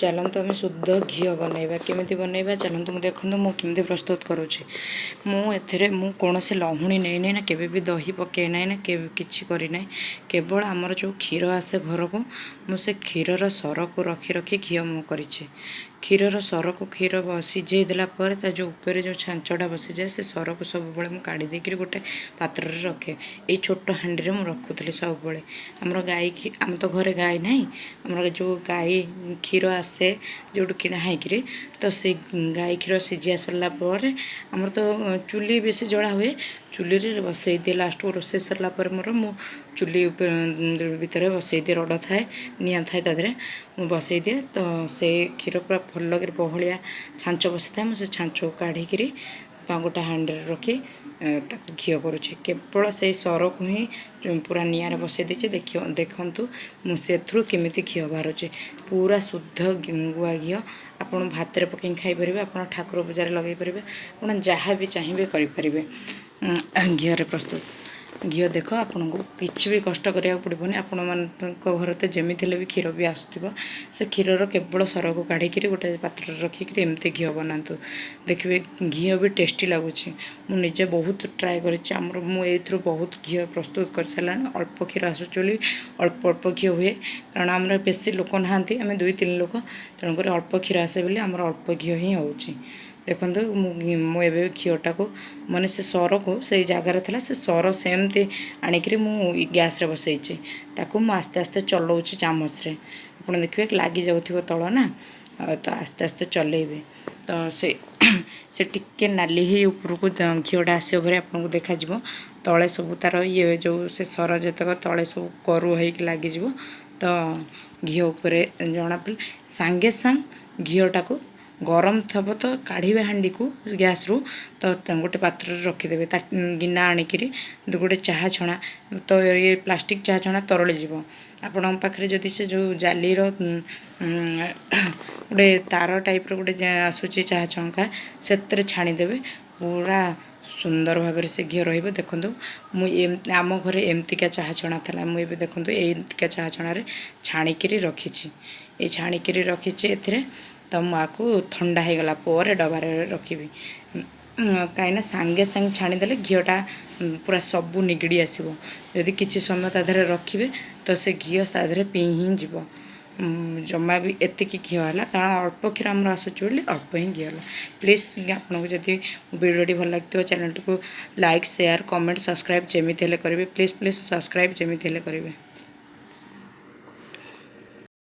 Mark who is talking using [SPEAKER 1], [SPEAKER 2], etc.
[SPEAKER 1] ଚାଲନ୍ତୁ, ଆମେ ଶୁଦ୍ଧ ଘିଅ ବନେଇବା। କେମିତି ବନେଇବା, ଚାଲନ୍ତୁ। ମୁଁ ଦେଖନ୍ତୁ, ମୁଁ କେମିତି ପ୍ରସ୍ତୁତ କରୁଛି। ମୁଁ ଏଥିରେ ମୁଁ କୌଣସି ଲହୁଣୀ ନେଇନି, ନା କେବେ ବି ଦହି ପକାଇ ନାହିଁ, ନା କିଛି କରିନାହିଁ। କେବଳ ଆମର ଯେଉଁ କ୍ଷୀର ଆସେ ଘରକୁ, ମୁଁ ସେ କ୍ଷୀରର ସରକୁ ରଖି ରଖି ଘିଅ ମୁଁ କରିଛି। କ୍ଷୀରର ସରକୁ, କ୍ଷୀର ସିଝେଇ ଦେଲା ପରେ ତା ଯେଉଁ ଉପରେ ଯେଉଁ ଛାଞ୍ଚଟା ବସିଯାଏ, ସେ ସରକୁ ସବୁବେଳେ ମୁଁ କାଢ଼ି ଦେଇକରି ଗୋଟେ ପାତ୍ରରେ ରଖେ। ଏଇ ଛୋଟ ହାଣ୍ଡିରେ ମୁଁ ରଖୁଥିଲି ସବୁବେଳେ। ଆମର ଗାଈ, ଆମ ତ ଘରେ ଗାଈ ନାହିଁ। ଆମର ଯେଉଁ ଗାଈ କ୍ଷୀର ଆସେ ଯେଉଁଠୁ କିଣା ହେଇକିରି, ତ ସେଇ ଗାଈ କ୍ଷୀର ସିଝିଆ ସରିଲା ପରେ ଆମର ତ ଚୁଲି ବେଶୀ ଜଳା ହୁଏ। ଚୁଲିରେ ବସେଇ ଦିଏ। ଲାଷ୍ଟକୁ ରୋଷେଇ ସରିଲା ପରେ ମୋର ମୁଁ ଚୁଲି ଭିତରେ ବସେଇ ଦିଏ। ରଡ଼ ଥାଏ, ନିଆଁ ଥାଏ, ତା ଦେହରେ ମୁଁ ବସେଇ ଦିଏ। ତ ସେଇ କ୍ଷୀର ପୁରା ଭଲକରି ବହଳିଆ ଛାଞ୍ଚ ବସିଥାଏ। ମୁଁ ସେ ଛାଞ୍ଚକୁ କାଢ଼ିକିରି ତା ଗୋଟେ ହାଣ୍ଡିରେ ରଖି ତାକୁ ଘିଅ କରୁଛି। କେବଳ ସେଇ ସରକୁ ହିଁ ପୁରା ନିଆଁରେ ବସେଇ ଦେଇଛି। ଦେଖିବ, ଦେଖନ୍ତୁ ମୁଁ ସେଥିରୁ କେମିତି ଘିଅ ବାହାରୁଛି। ପୁରା ଶୁଦ୍ଧ ଗୁଆ ଘିଅ। ଆପଣ ଭାତରେ ପକେଇକି ଖାଇପାରିବେ, ଆପଣ ଠାକୁର ପୂଜାରେ ଲଗାଇ ପାରିବେ, ଆପଣ ଯାହା ବି ଚାହିଁବେ କରିପାରିବେ। ଘିଅରେ ପ୍ରସ୍ତୁତ ଘିଅ ଦେଖ, ଆପଣଙ୍କୁ କିଛି ବି କଷ୍ଟ କରିବାକୁ ପଡ଼ିବନି। ଆପଣମାନଙ୍କ ଘରେ ତ ଯେମିତି ହେଲେ ବି କ୍ଷୀର ବି ଆସୁଥିବ। ସେ କ୍ଷୀରର କେବଳ ସରକୁ କାଢ଼ିକିରି ଗୋଟେ ପାତ୍ରରେ ରଖିକିରି ଏମିତି ଘିଅ ବନାନ୍ତୁ। ଦେଖିବେ, ଘିଅ ବି ଟେଷ୍ଟି ଲାଗୁଛି। ମୁଁ ନିଜେ ବହୁତ ଟ୍ରାଏ କରିଛି। ଆମର ମୁଁ ଏଇଥିରୁ ବହୁତ ଘିଅ ପ୍ରସ୍ତୁତ କରିସାରିଲାଣି। ଅଳ୍ପ କ୍ଷୀର ଆସୁଛି ବୋଲି ଅଳ୍ପ ଅଳ୍ପ ଘିଅ ହୁଏ, କାରଣ ଆମର ବେଶୀ ଲୋକ ନାହାନ୍ତି, ଆମେ ଦୁଇ ତିନି ଲୋକ। ତେଣୁକରି ଅଳ୍ପ କ୍ଷୀର ଆସେ ବୋଲି ଆମର ଅଳ୍ପ ଘିଅ ହିଁ ହେଉଛି। ଦେଖନ୍ତୁ, ମୁଁ ଏବେ ଘିଅଟାକୁ, ମାନେ ସେ ସରକୁ ସେଇ ଜାଗାରେ ଥିଲା, ସେ ସର ସେମିତି ଆଣିକିରି ମୁଁ ଗ୍ୟାସ୍ରେ ବସେଇଛି। ତାକୁ ମୁଁ ଆସ୍ତେ ଆସ୍ତେ ଚଲାଉଛି ଚାମଚରେ। ଆପଣ ଦେଖିବେ, ଲାଗିଯାଉଥିବ ତଳ ନା, ତ ଆସ୍ତେ ଆସ୍ତେ ଚଲେଇବେ। ତ ସେ ଟିକେ ନାଲି ହେଇ ଉପରକୁ ଘିଅଟା ଆସିବ ଭଳି ଆପଣଙ୍କୁ ଦେଖାଯିବ। ତଳେ ସବୁ ତା'ର ଇଏ ଯେଉଁ ସେ ସର ଯେତକ ତଳେ ସବୁ କରୁ ହେଇକି ଲାଗିଯିବ। ତ ଘିଅ ଉପରେ ଜଣାପଡ଼ିଲେ ସାଙ୍ଗେ ସାଙ୍ଗେ ଘିଅଟାକୁ ଗରମ ଥିବ ତ କାଢ଼ିବେ ହାଣ୍ଡିକୁ ଗ୍ୟାସ୍ରୁ, ତ ଗୋଟେ ପାତ୍ରରେ ରଖିଦେବେ। ତା ଗିନା ଆଣିକିରି ଗୋଟେ ଚାହା ଛଣା ତ, ଇଏ ପ୍ଲାଷ୍ଟିକ୍ ଚାହା ଛଣା ତରଳି ଯିବ। ଆପଣଙ୍କ ପାଖରେ ଯଦି ସେ ଯେଉଁ ଜାଲିର ଗୋଟେ ତାର ଟାଇପ୍ର ଗୋଟେ ଆସୁଛି ଚାହା ଛଙ୍କା, ସେଥିରେ ଛାଣିଦେବେ। ପୁରା ସୁନ୍ଦର ଭାବରେ ସେ ଘିଅ ରହିବ। ଦେଖନ୍ତୁ, ମୁଁ ଆମ ଘରେ ଏମିତିକା ଚାହା ଛଣା ଥିଲା। ମୁଁ ଏବେ ଦେଖନ୍ତୁ, ଏମିତିକା ଚାହା ଛଣାରେ ଛାଣିକିରି ରଖିଛି। ଏଇ ଛାଣିକିରି ରଖିଛି ଏଥିରେ। ତ ମୁଁ ଆକୁ ଥଣ୍ଡା ହେଇଗଲା ପରେ ଡବାରେ ରଖିବି, କାହିଁକିନା ସାଙ୍ଗେ ସାଙ୍ଗେ ଛାଣିଦେଲେ ଘିଅଟା ପୁରା ସବୁ ନିଗିଡ଼ି ଆସିବ। ଯଦି କିଛି ସମୟ ତା ଦେହରେ ରଖିବେ, ତ ସେ ଘିଅ ତା ଦେହରେ ପିଇ ହିଁ ଯିବ। ଜମା ବି ଏତିକି ଘିଅ ହେଲା, କାରଣ ଅଳ୍ପ କ୍ଷୀର ଆମର ଆସୁଛି ବୋଲି ଅଳ୍ପ ହିଁ ଘିଅ ହେଲା। ପ୍ଲିଜ୍, ଆପଣଙ୍କୁ ଯଦି ଭିଡ଼ିଓଟି ଭଲ ଲାଗିଥିବ, ଚ୍ୟାନେଲଟିକୁ ଲାଇକ୍, ସେୟାର, କମେଣ୍ଟ, ସବସ୍କ୍ରାଇବ୍ ଯେମିତି ହେଲେ କରିବେ। ପ୍ଲିଜ୍ ପ୍ଲିଜ୍, ସବସ୍କ୍ରାଇବ୍ ଯେମିତି ହେଲେ କରିବେ।